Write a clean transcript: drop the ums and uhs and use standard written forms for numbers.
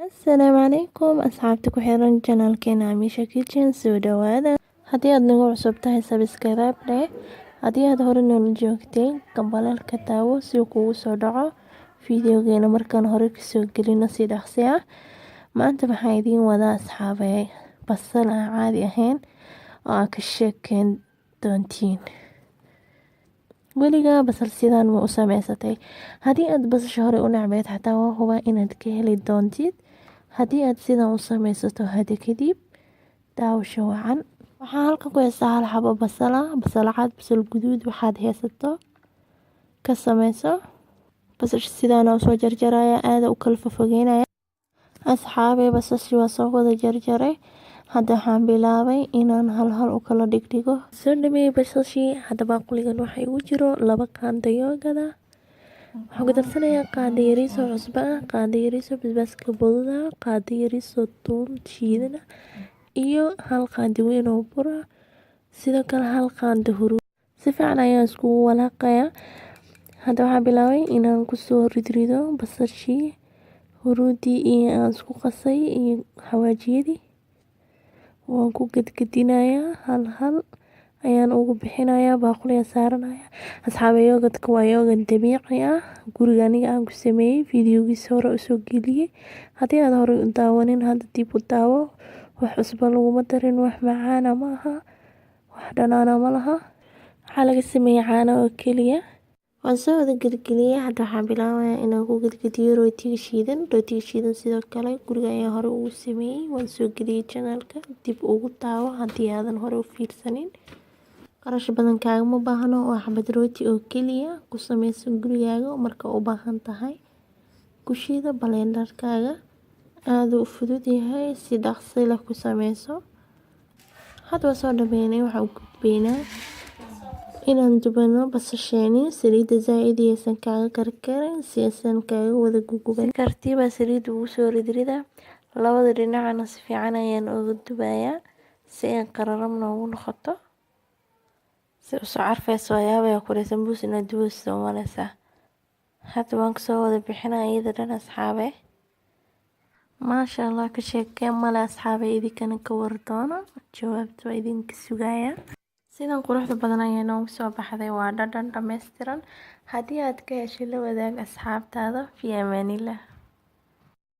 Asalaamu calaykum asxaabta ku xiran channelkeena Amisha Kitchen, soo dhawaada. Haddii aad nagu cusub tahay, subscribe dheh. Haddii aad hore noola joogtay, gambaleelka taawo si uu kugu soo dhaco fiidiyogeena markaan hore kasoo gelino si dhaqsi ah. Maanta waxaan idiin wadaa, asxaabay, basal aan caadi ahayn oo aad ka sheekeyn doontiin. Weligaa basal sidaan ma u sameysatay? Haddii aad basasha hore u necbeed, xataa waa hubaa inaad ka heli doontid haddii aad sidan u sameysato hada kadib. Daawasho wacan. Waxaan halkan ku haystaa hal xabo basal ah, basal cad, basal guduud, waxaad haysato ka sameyso. Basasha sidaan usoo jarjaraya, aada u kala fofogeynaya. Asxaabay, basashii waa soo wada jarjaray. Hadda waxaan bilaabay inaan hal hal u kala dhigdhigo. Soo dhameeyey basashii. Hadda baaquligan waxaa igu jiro 2 qaando yogurt ah. Waxaan ku darsanayaa qaando yariis oo cusbo ah, qaando yariis oo basbaaska budada, qaando yariis oo tuun shiidan ah iyo hal qaando weyn oo bur ah, sidoo kale hal qaando huruud. Si fiican ayaan iskugu walaaqayaa. Hadda waxaan bilaabay inaan kusoo ridrido basashii, huruudii iyo aan isku qasay iyo xawaajiyadii. Waan ku gedgedinayaa, hal hal ayaan ugu bixinayaa, baaquliga saaranaya. Asxaabe, yogurtka waa yogurt dabiici ah, guriga aniga aan ku sameeyey. Fiidiyogiisa hore usoo geliyey. Haddii aad hore u daawanin, hadda dib u daawo. Wax cusbo laguma darin, wax macaana ma aha, wax dhanaana ma laha. Waxaa laga sameeyey caano oo keliya. Waan soo wada gelgeliyey. Hadda waxaan bilaabayaa inaan ku gedgediyo rootiga shiidan. Rootiga shiidan sidoo kale guriga ayaan hore ugu sameeyey, waan soo geliyey channelka, dib ugu daawo haddii aadan hore u fiirsanin. Qarash badan kaagama baahno, waa xabad rooti oo keliya. Ku sameyso gurigaaga marka u baahan tahay. Ku shiida blenderkaaga, aad u fudud yahay, si dhaqso leh ku sameyso. Hadda waa soo dhameynay. Waxaan u gudbeynaa inaan dubano basasheeni. Saliidda zaaid aysan kaaga karkarin, si aysan kaaga wada guguban. Tartiiba saliidda ugu soo ridrida, labada dhinacna si fiican ayaan uga dubayaa si ay qararam noogu noqoto. Si u soo carfeyso, waa yaabaya kule sambuus inaad dubayso u maleysaa. Hadda waan kasoo wada bixinaa iyada dhan, asxaabe. Maasha Allah, ka sheekeen male. Asxaabe, idinkana ka war doono, jawaabta waa idinka sugaya. Sidan quruxda badan ayaa noogu soo baxday, waa dhadhan dhammaystiran. Haddii aad ka heshay, la wadaag asxaabtaada. Fi amaanillah.